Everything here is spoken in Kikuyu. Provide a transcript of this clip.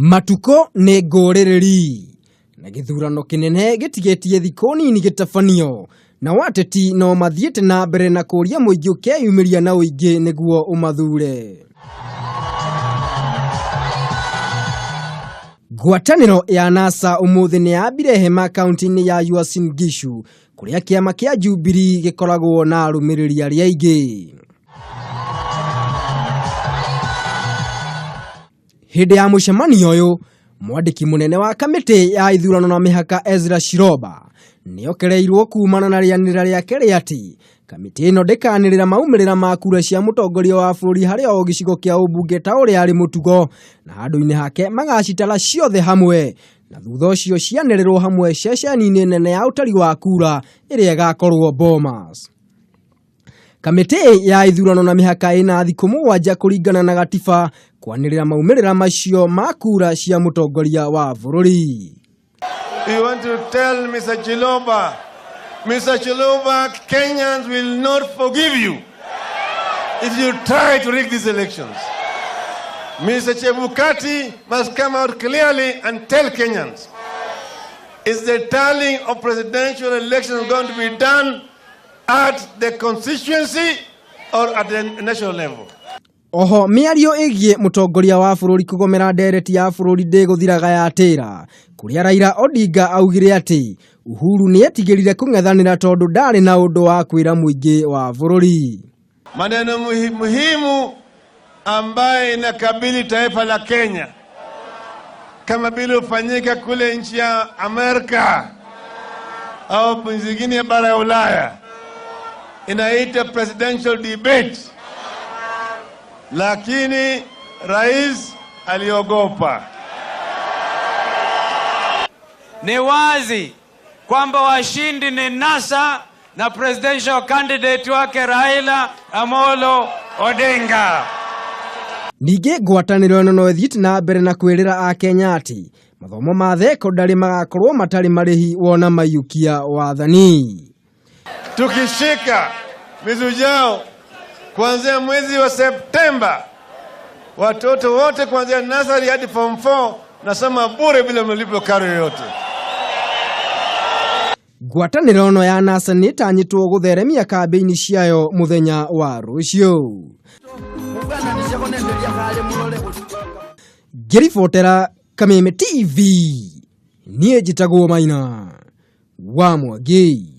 Matukũ nĩ ngũrĩrĩri na gĩthurano kĩnene gĩtigĩtie thikũ nini gĩtabanio, nao ateti no mathiĩte na mbere na kũria mũingĩ ũkeyumĩria na ũingĩ nĩguo ũmathure. Ngwatanĩro ya NASA ũmũthĩ nĩ yambire hema kaunti-inĩ ya Uasin Gishu kũrĩa kĩama kĩa Jubilee gĩkoragwo na arũmĩrĩri arĩa aingĩ. Hĩndĩ ya mũcemanio ũyũ, mwandĩki mũnene wa kamĩtĩ ya ithurano na mĩhaka Ezra Chiloba nĩokereirwo kumana na rĩanĩrĩra rĩake rĩa atĩ kamĩtĩ ĩno ndĩkanĩrĩra maumĩrĩra ma kura cia mũtongoria wa bũrũri harĩ o gĩcigo kĩa ũmbunge ta ũrĩa arĩ mũtugo, na handũ-inĩ hake magacitara ciothe hamwe na thutha ũcio cianĩrĩrwo hamwe ceceni-inĩ nene ya ũtari wa kura ĩrĩa ĩgakorwo Bomas. Kamĩtĩ ya ithurano na mĩhaka ĩna thikũ 7 kũringana na gatiba kwanĩrĩra maumĩrĩra macio ma kura cia mũtongoria wa bũrũri. We want to tell Mr. Chiloba, Mr. Chiloba, Kenyans will not forgive you if you try to rig these elections. Mr. Chebukati must come out clearly and tell Kenyans, is the tallying of presidential elections going to be done at the constituency or at the national level? Oho mĩario ĩgiĩ mũtongoria wa bũrũri kũgomera ndereti ya bũrũri ndĩgũthiraga ya tĩra kũrĩa Raila Odinga augire atĩ Uhuru nĩetigĩrire kũng'ethanĩra tondũ ndarĩ na ũndũ wa kwĩra mũingĩ wa bũrũri. Maneno muhimu ambaye inakabili taifa la Kenya kama vile hufanyika kule nchi ya Amerika au zingine ya bara ya Ulaya, inaita presidential debate, lakini rais aliogopa. Ni wazi kwamba washindi ni NASA na presidential candidate wake Raila Amolo Odinga. Ningĩ ngwatanĩro ĩno no ĩthiĩte na mbere na kwĩrĩra Akenya atĩ mathomo ma thekondarĩ magakorwo matarĩ marĩhi wona maiyũkia wathani. Tukishika mwezi ujao kuanzia mwezi wa Septemba, watoto wote kuanzia nursery hadi form 4 nasoma bure bila malipo karo yoyote. Ngwatanĩro ĩno ya NASA nĩ ĩtanyĩtwo gũtheremia kambĩini ciayo mũthenya wa rũciũ. Ngĩribotera Kameme TV, niĩ njĩtagwo Maina wa Mwangi.